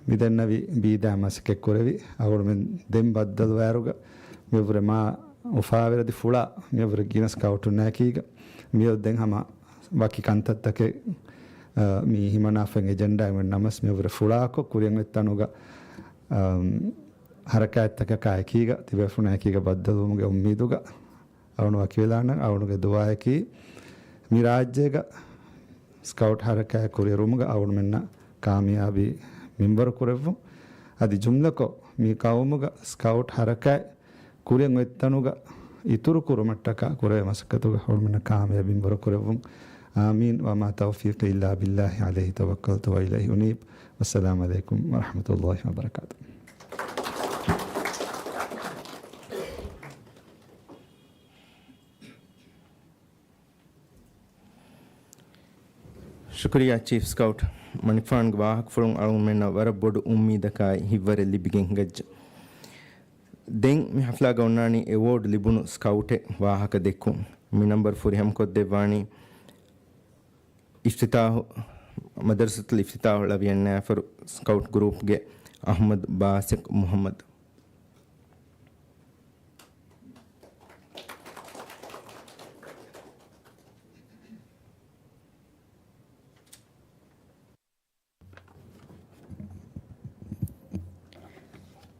މިދެންނެވި ބީދާ މަސައްކަތް ކުރެވި އަޅުމެން ދެން ބައްދަލުވާއިރުގަ މިއަށްވުރެ މާ އުފާވެރި އަދި ފުޅާ މިއަށްވުރެ ގިނަ ސްކައުޓުންނާއެކީގަ މިއޮތް ދެން ހަމަ ވަކި ކަންތައްތަކެއް، އަ، މި ހިމަނާފައި އެޖެންޑާއެއް ނަމަސް މިއަށްވުރެ ފުޅާކޮށް ކުރިއަށް އޮތް ތަނުގަ، އަ، ހަރަކާތްތަކަކާ އެކީގަ ތިބޭފުޅުންނާ އެކީގަ ބައްދަލުވުމުގެ އުއްމީދުގަ އަޅުން ވަކިވެލާނަން. އަޅުނުގެ ދުޢާއަކީ މި ރާއްޖޭގަ ސްކައުޓް ހަރަކާތް ކުރިއެރުމުގަ އަޅުމެންނަށް ކާމިޔާބީ މިންވަރު ކުރެއްވުން. އަދި ޖުމްލަކޮށް މި ޤައުމުގަ ސްކައުޓް ހަރަކާތް ކުރިއަށް އޮތް ތަނުގަ އިތުރު ކުރުމަށްޓަކާ ކުރެވޭ މަސައްކަތުގަ އަޅުމެންނަށް ކާމިޔާބީ މިންވަރު ކުރެއްވުން. އާމީން. وما توفيقي إلا بالله عليه توكلت وإليه أنيب. والسلام عليكم ورحمة الله وبركاته. ޝުކުރިއްޔާ ޗީފް ސްކައުޓް މަނިކުފާނުގެ ވާހަކަފުޅުން އަޅުގަނޑުމެންނަށް ވަރަށް ބޮޑު އުއްމީދަކާއި ހިތްވަރެއް ލިބިގެން ހިނގައްޖެ. ދެން މި ޙަފްލާގަ އޮންނާނީ އެވޯޑް ލިބުނު ސްކައުޓެއް ވާހަކަ ދެއްކުން. މި ނަންބަރު ފުރިހަމަކޮށްދެއްވާނީ އިފްތިތާޙު، މަދަރުސަތުލް އިފްތިތާޙު ޅަވިޔަންނާފަރު ސްކައުޓް ގްރޫޕްގެ އަޙްމަދު ބާސިކް މުޙައްމަދު.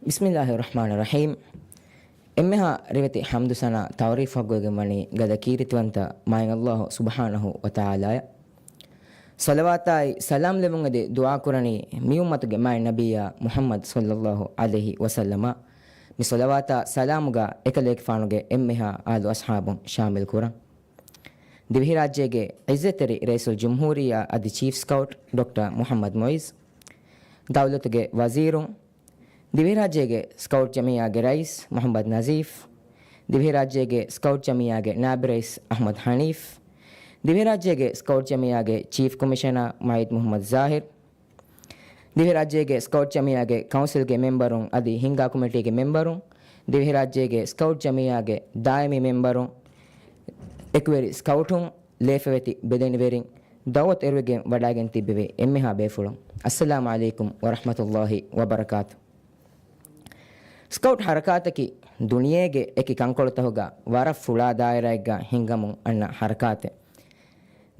ބިސްމިއްލާހި ރަޙްމާނި ރަޙީމް. އެންމެހާ ރިވެތި ޙަމްދު ސަނާ ތަޢުރީފް ޙައްޤުވެގެން ވަނީ ގަދަ ކީރިތިވަންތަ މާތް ﷲ ސުބްޙާނަހޫ ވަތަޢާލާއަށް. ޞަލަވާތާއި ސަލާމް ލެއްވުން އެދި ދުޢާ ކުރަނީ މި އުއްމަތުގެ މާތް ނަބިއްޔާ މުޙައްމަދު ޞައްލައްލާހު ޢަލައިހި ވަސައްލަމަށް. މި ޞަލަވާތާ ސަލާމުގަ އެކަލޭގެފާނުގެ އެންމެހާ އާލު އަޞްޙާބުން ޝާމިލް ކުރަން. ދިވެހިރާއްޖޭގެ ޢިއްޒަތްތެރި ރައީސުލްޖުމްހޫރިއްޔާ އަދި ޗީފް ސްކައުޓް ޑޮކްޓަރ މުޙައްމަދު މުޢިއްޒު، ދައުލަތުގެ ވަޒީރުން، ދިވެހިރާއްޖޭގެ ސްކައުޓް ޖަމިއްޔާގެ ރައީސް މުޙައްމަދު ނަޒީފް، ދިވެހިރާއްޖޭގެ ސްކައުޓް ޖަމިއްޔާގެ ނާއިބު ރައީސް އަޙްމަދު ޙަނީފް، ދިވެހިރާއްޖޭގެ ސްކައުޓް ޖަމިއްޔާގެ ޗީފް ކޮމިޝަނަރ މުޢައްޔަދު މުޙައްމަދު ޒާހިރު، ދިވެހިރާއްޖޭގެ ސްކައުޓް ޖަމިއްޔާގެ ކައުންސިލްގެ މެމްބަރުން އަދި ހިންގާ ކޮމިޓީގެ މެމްބަރުން، ދިވެހިރާއްޖޭގެ ސްކައުޓް ޖަމިއްޔާގެ ދާއިމީ މެމްބަރުން، އެކުވެރި ސްކައުޓުން، ލޭފަވެތި ބެލެނިވެރިން، ދަޢުވަތު އެރުވެގެން ވަޑައިގެން ތިއްބެވި އެންމެހާ ބޭފުޅުން، އައްސަލާމު ޢަލައިކުމް ވަރަޙްމަތުﷲި ވަބަރަކާތު. ސްކައުޓް ހަރަކާތަކީ ދުނިޔޭގެ އެކި ކަންކޮޅުތަކުގަ ވަރަށް ފުޅާ ދާއިރާއެއްގަ ހިންގަމުން އަންނަ ހަރަކާތެއް.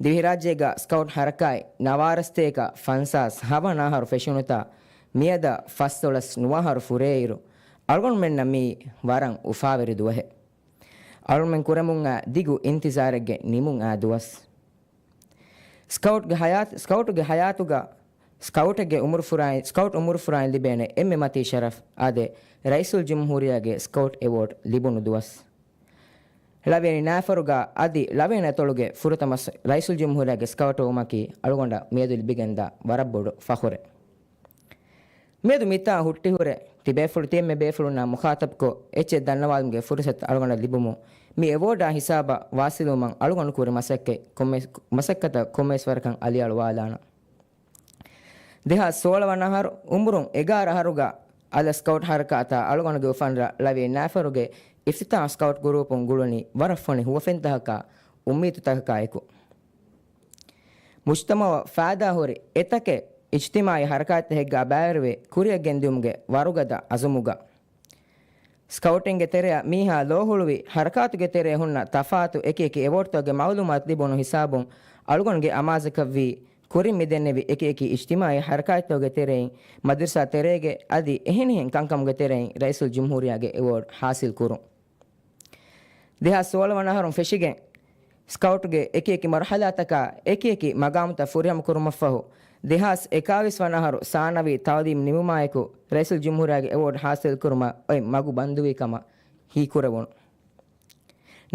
ދިވެހިރާއްޖޭގަ ސްކައުޓް ހަރަކާތް ނަވާރަސްތޭކަ ފަންސާސް ހަވަނަ އަހަރު ފެށުނުތާ، މިއަދަށް ފަސްދޮޅަސް ނުވަ އަހަރު ފުރޭއިރު، އަޅުގަނޑުމެންނަށް މީ ވަރަށް އުފާވެރި ދުވަހެއް. އަޅުގަނޑުމެން ކުރަމުން އައި ދިގު އިންތިޒާރެއްގެ ނިމުން އައި ދުވަސް. ސްކައުޓްގެ ހަޔާތް، ސްކައުޓުގެ ހަޔާތުގަ ސްކައުޓެއްގެ އުމުރުފުރާއިން، ސްކައުޓް އުމުރުފުރާއިން ލިބޭނެ އެންމެ މަތީ ޝަރަފް އާދޭ، ރައީސުލްޖުމްހޫރިއްޔާގެ ސްކައުޓް އެވޯޑް ލިބުނު ދުވަސް. ޅަވިޔަނި ނައިފަރުގަ އަދި ޅަވިޔަނި އަތޮޅުގެ ފުރަތަމަ ރައީސުލްޖުމްހޫރިއްޔާގެ ސްކައުޓުވުމަކީ އަޅުގަނޑަށް މިއަދު ލިބިގެންދާ ވަރަށް ބޮޑު ފަޚުރެއް. މިއަދު މިތާ ހުއްޓިހުރެ ތިބޭފުޅު ތިއެންމެ ބޭފުޅުންނާ މުޚާޠަބްކޮށް އެއްޗެއް ދަންނަވާލުމުގެ ފުރުޞަތު އަޅުގަނޑަށް ލިބުމުން މި އެވޯޑާ ހިސާބަށް ވާސިލުވުމަށް އަޅުގަނޑު ކުރި މަސައްކަތް ކޮންމެ-، މަސައްކަތަށް ކޮންމެވެސް ވަރަކަށް އަލިއަޅުވާލާނަން. ދެހާސް ސޯޅަ ވަނަ އަހަރު އުމުރުން އެގާރަ އަހަރުގަ އަލަށް ސްކައުޓް ހަރަކާތާ އަޅުގަނޑުގެ އުފަންރަށް ޅަވިޔަނި ނައިފަރުގެ އިފްތިތާހު ސްކައުޓް ގުރޫޕުން ގުޅުނީ ވަރަށް ފޮނި ހުވަފެންތަކަކާ އުއްމީދުތަކަކާއެކު. މުޖްތަމަޢަށް ފާއިދާހުރި އެތަކެއް އިޖްތިމާޢީ ހަރަކާތްތަކެއްގާ ބައިވެރިވެ ކުރިއަށް ގެންދިއުމުގެ ވަރުގަދަ އަޒުމުގަ. ސްކައުޓިންގެ ތެރެއަށް މީހާ ލޯ ހުޅުވި ހަރަކާތުގެ ތެރޭ ހުންނަ ތަފާތު އެކި އެކި އެވޯޑްތަކުގެ މަޢުލޫމާތު ލިބުނު ހިސާބުން އަޅުގަނޑުގެ އަމާޒަކަށްވީ ކުރިން މިދެންނެވި އެކި އެކި އިޖްތިމާޢީ ހަރަކާތްތަކުގެ ތެރެއިން، މަދްރަސާ ތެރޭގެ އަދި އެހެނިހެން ކަންކަމުގެ ތެރެއިން ރައީސުލްޖުމްހޫރިއްޔާގެ އެވޯޑް ހާސިލް ކުރުން. ދެހާސް ސޯޅަ ވަނަ އަހަރުން ފެށިގެން، ސްކައުޓްގެ އެކި އެކި މަރުޙަލާތަކާ އެކި އެކި މަގާމުތައް ފުރިހަމަ ކުރުމަށްފަހު، ދެހާސް އެކާވީސް ވަނަ އަހަރު ސާނަވީ ތަޢުލީމް ނިމުމާއެކު، ރައީސުލްޖުމްހޫރިއްޔާގެ އެވޯޑް ހާސިލް ކުރުމަށް އޮތް މަގު ބަންދުވި ކަމަށް ހީކުރެވުނު.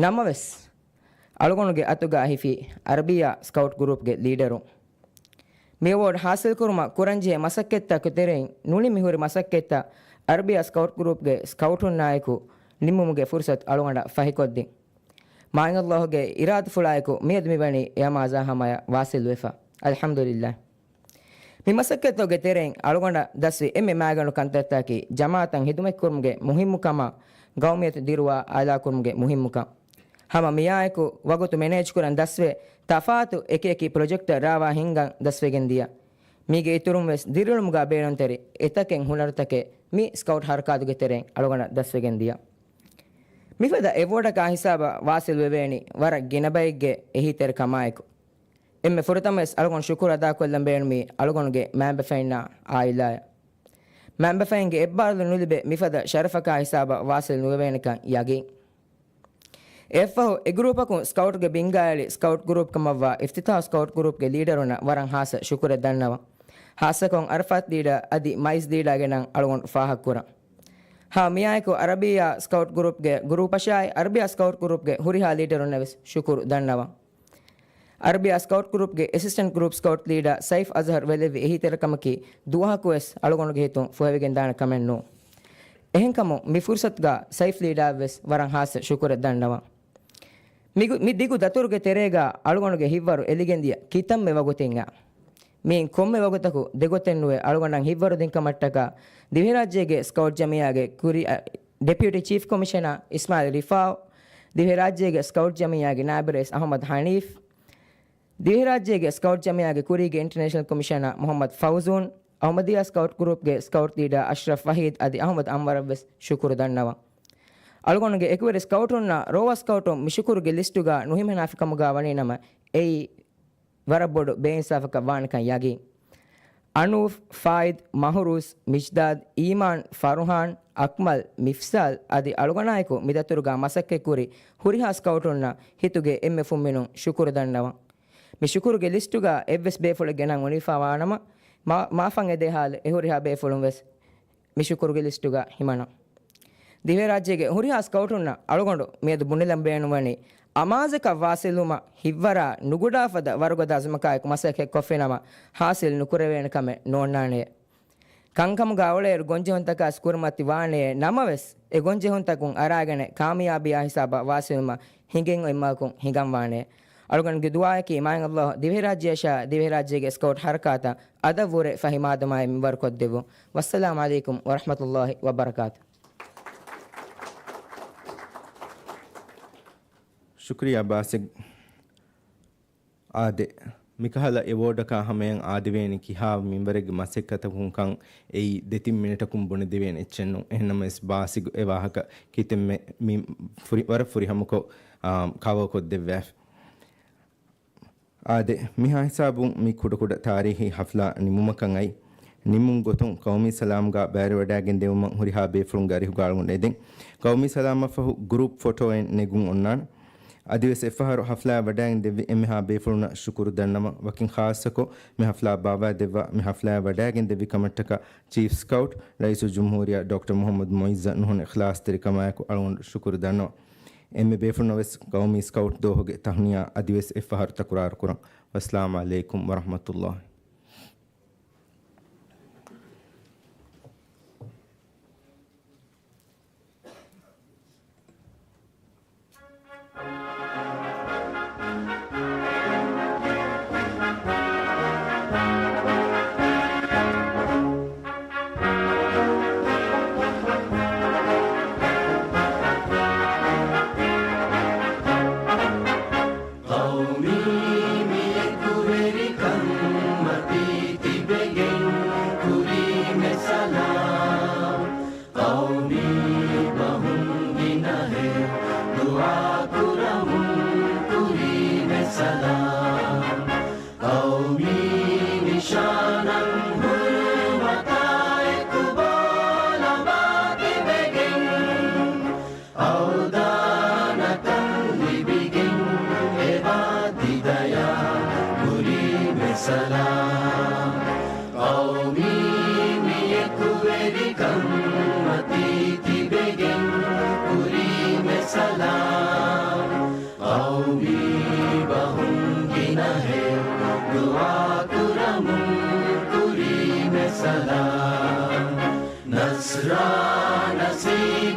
ނަމަވެސް، އަޅުގަނޑުގެ އަތުގަ ހިފީ އަރަބިއްޔާ ސްކައުޓް ގުރޫޕްގެ ލީޑަރު. މި އެވޯޑް ހާސިލްކުރުމަށް ކުރަންޖެހޭ މަސައްކަތްތަކުގެ ތެރެއިން ނުނިމިހުރި މަސައްކަތްތައް އަރަބިއްޔާ ސްކައުޓް ގުރޫޕްގެ ސްކައުޓުންނާއެކު ނިންމުމުގެ ފުރުޞަތު އަޅުގަނޑަށް ފަހިކޮށްދިން. މާތްﷲގެ އިރާދަފުޅާއެކު މިއަދު މިވަނީ އެ އަމާޒާ ހަމަޔަށް ވާސިލްވެފަ. އަލްޙަމްދުލިއްލާހް. މި މަސައްކަތްތަކުގެ ތެރެއިން އަޅުގަނޑަށް ދަސްވި އެންމެ މައިގަނޑު ކަންތައްތަކަކީ ޖަމާޢަތަށް ޚިދުމަތްކުރުމުގެ މުހިއްމުކަމާ، ގައުމިއްޔަތު ދިރުވާ އާލާކުރުމުގެ މުހިއްމުކަން. ހަމަ މިއާއެކު ވަގުތު މެނޭޖްކުރަން ދަސްވެ، ތަފާތު އެކި އެކި ޕްރޮޖެކްޓަށް ރާވާ ހިންގަން ދަސްވެގެން ދިޔަ. މީގެ އިތުރުން ވެސް ދިރިއުޅުމުގާ ބޭނުންތެރި އެތަކެއް ހުނަރުތަކެއް މި ސްކައުޓް ހަރަކާތުގެ ތެރެއިން އަޅުގަނޑަށް ދަސްވެގެން ދިޔަ. މިފަދަ އެވޯޑަކާ ހިސާބަށް ވާސިލް ވެވޭނީ ވަރަށް ގިނަ ބައެއްގެ އެހީތެރިކަމާއެކު. އެންމެ ފުރަތަމަވެސް އަޅުގަނޑު ޝުކުރު އަދާކޮށްލަން ބޭނުމީ އަޅުގަނޑުގެ މައިންބަފައިންނާ އާއިލާއަށް. މައިންބަފައިންގެ އެއްބާރުލުން ނުލިބޭ މިފަދަ ޝަރަފަކާ ހިސާބަށް ވާސިލް ނުވެވޭނެކަން ޔަގީން. އެއަށްފަހު އެ ގްރޫޕަކުން ސްކައުޓްގެ ބިންގާއެޅި ސްކައުޓް ގްރޫޕް ކަމަށްވާ އިފްތިތާހު ސްކައުޓް ގްރޫޕްގެ ލީޑަރުންނަށް ވަރަށް ހާއްސަ ޝުކުރެއް ދަންނަވަން. ހާއްސަކޮށް އަރަފާތް ލީޑާ އަދި މައިޒް ލީޑާގެ ނަން އަޅުގަނޑު ފާހަގަކުރަން. ހަމަ މިއާއެކު އަރަބިއްޔާ ސްކައުޓް ގްރޫޕްގެ ގްރޫޕަށާއި އަރަބިއްޔާ ސްކައުޓް ގްރޫޕްގެ ހުރިހާ ލީޑަރުންނަށް ވެސް ޝުކުރު ދަންނަވަން. އަރަބިއްޔާ ސްކައުޓް ގްރޫޕްގެ އެސިސްޓެންޓް ގްރޫޕް ސްކައުޓް ލީޑާ ސައިފް އަޒްހަރު ވެލެއްވި އެހީތެރިކަމަކީ ދުވަހަކުވެސް އަޅުގަނޑުގެ ހިތުން ފުހެވިގެންދާނެ ކަމެއް ނޫން. އެހެންކަމުން މި ފުރުސަތުގަ ސައިފް ލީޑާއަށްވެސް ވަރަށް ހާއްސަ ޝުކުރެއް ދަންނަވަން. މި-، މި ދިގު ދަތުރުގެ ތެރޭގަ އަޅުގަނޑުގެ ހިތްވަރު އެލިގެންދިޔަ ކިތަންމެ ވަގުތެއްގަ. މިއިން ކޮންމެ ވަގުތަކު ދެގޮތެއްނުވެ އަޅުގަނޑަށް ހިތްވަރުދިން ކަމަށްޓަކާ ދިވެހިރާއްޖޭގެ ސްކައުޓް ޖަމިއްޔާގެ ކުރި-، އަ، ޑެޕިއުޓީ ޗީފް ކޮމިޝަނަރ އިސްމާއިލް ރިފާއު، ދިވެހިރާއްޖޭގެ ސްކައުޓް ޖަމިއްޔާގެ ނާއިބު ރައީސް އަޙްމަދު ޙަނީފް، ދިވެހިރާއްޖޭގެ ސްކައުޓް ޖަމިއްޔާގެ ކުރީގެ އިންޓަރނޭޝަނަލް ކޮމިޝަނަރ މުޙައްމަދު ފައުޒޫން، އަޙްމަދިއްޔާ ސްކައުޓް ގްރޫޕްގެ ސްކައުޓް ލީޑަރ އަޝްރަފް ވަޙީދް އަދި އަޙްމަދު އަންވަރަށްވެސް ޝުކުރު ދަންނަވަން. އަޅުގަނޑުގެ އެކުވެރި ސްކައުޓުންނަށް ރޯވާ ސްކައުޓުން މި ޝުކުރުގެ ލިސްޓުގަ ނުހިމަނާފިކަމުގަ ވަނީނަމަ، އެއީ ވަރަށް ބޮޑު ބޭއިންސާފަކަށް ވާނެކަން ޔަގީން. އަނޫފް، ފާއިދް، މަހުރޫޒް، މިޝްދާދް، އީމާން، ފަރުހާން، އަކްމަލް، މިފްސާލް އަދި އަޅުގަނޑާއެކު މިދަތުރުގަ މަސައްކަތްކުރި ހުރިހާ ސްކައުޓުންނަށް ހިތުގެ އެންމެ ފުންމިނުން ޝުކުރު ދަންނަވަން. މި ޝުކުރުގެ ލިސްޓުގަ އެއްވެސް ބޭފުޅެއްގެ ނަން އުނިފަވާނަމަ، މާ-، މާފަށް އެދޭ ހާލު އެ ހުރިހާ ބޭފުޅުން ވެސް މި ޝުކުރުގެ ލިސްޓުގަ ހިމަނަން. ދިވެހިރާއްޖޭގެ ހުރިހާ ސްކައުޓުންނަށް އަޅުގަނޑު މިއަދު ބުނެލަން ބޭނުންވަނީ، އަމާޒަކަށް ވާސިލުވުމަށް ހިތްވަރާ ނުގުޑާ ފަދަ ވަރުގަދަ އަޒުމަކާއެކު މަސައްކަތް ކޮށްފިނަމަ، ހާސިލް ނުކުރެވޭނެ ކަމެއް ނޯންނާނެޔޭ. ކަންކަމުގަ އުޅޭއިރު ގޮންޖެހުންތަކާސް ކުރިމަތި ވާނެޔޭ، ނަމަވެސް، އެ ގޮންޖެހުންތަކުން އަރާގެނެ ކާމިޔާބީއާ ހިސާބަށް ވާސިލުވުމަށް ހިނގެން އޮތް މަގަކުން ހިނގަން ވާނެޔޭ. އަޅުގަނޑުގެ ދުޢާއަކީ މާތް ﷲ ދިވެހިރާއްޖެއަށާ ދިވެހިރާއްޖޭގެ ސްކައުޓް ހަރަކާތަށް އަދަށްވުރެ ފަހި މާދަމާއެއް މިންވަރު ކޮށްދެއްވުން. ވައްސަލާމް ޢަލައިކުމް ވަރަޙްމަތުﷲ ވަބަރަކާތު. ޝުކުރިއްޔާ ބާސިގް. އާދެ، މިކަހަލަ އެވޯޑަކާ ހަމަޔަށް އާދެވޭނީ ކިހާ މިންވަރެއްގެ މަސައްކަތަކުންކަން އެއީ ދެތިން މިނެޓަކުން ބުނެދެވޭނެ އެއްޗެއްނޫން. އެހެންނަމަވެސް ބާސިގް އެ ވާހަކަ ކިތަންމެ މި ފުރި-، ވަރަށް ފުރިހަމަކޮށް، އާ، ކަވަރ ކޮށްދެއްވާފި. އާދެ، މިހާ ހިސާބުން މި ކުޑަކުޑަ ތާރީހީ ހަފްލާ ނިމުމަކަށް އައި، ނިމުން ގޮތުން ޤައުމީ ސަލާމްގާ ބައިވެރިވަޑައިގެން ދެވުމަށް ހުރިހާ ބޭފުޅުންގެ އަރިހުގަ އަޅުގަނޑު އެދެން. ޤައުމީ ސަލާމްއަށްފަހު ގްރޫޕް ފޮޓޯއެއް ނެގުން އޮންނާނެ. އަދިވެސް އެއްފަހަރު ހަފްލާއަށް ވަޑައިގެން ދެއްވި އެންމެހާ ބޭފުޅުންނަށް ޝުކުރު ދަންނަވަން. ވަކިން ޚާއްޞަކޮށް މި ހަފްލާ ބާއްވާ ދެއްވާ، މި ހަފްލާއަށް ވަޑައިގެން ދެއްވި ކަމަށްޓަކާ ޗީފް ސްކައުޓް ރައީސުލްޖުމްހޫރިއްޔާ ޑޮކްޓަރ މުޙައްމަދު މުޢިއްޒަށް ނުހަނު އިޚްލާޞްތެރިކަމާއެކު އަޅުގަނޑު ޝުކުރު ދަންނަވަން. އެންމެ ބޭފުޅުންނަށް ވެސް ޤައުމީ ސްކައުޓް ދުވަހުގެ ތަހުނިޔާ އަދިވެސް އެއްފަހަރު ތަކުރާރު ކުރަން. ވައްސަލާމް ޢަލައިކުމް ވަރަޙްމަތުﷲ. ޤައުމީ މި އެކުވެރިކަން މަތީ ތިބެގެން ކުރީމެ ސަލާމް. ޤައުމީ ބަހުން ގިނަހެޔޮ ދުޢާ ކުރަމުން ކުރީމެ ސަލާމް. ޤައުމީ ނިޝާނަށް ހުރުމަތާ އެކު ބޯލަމާ ތިބެގެން، އަވްދާނަކަން ލިބިގެން އެބާ ތިދަޔާ ކުރީމެ ސަލާމް. ޤައުމީ މި އެކުވެރިކަން މަތީ ތިބެގެން ކުރީމެ ސަލާމް. ޤައުމީ ބަހުން ގިނަހެޔޮ ދުޢާ ކުރަމުން ކުރީމެ ސަލާމް. ނަޞްރާ ނަޞީރު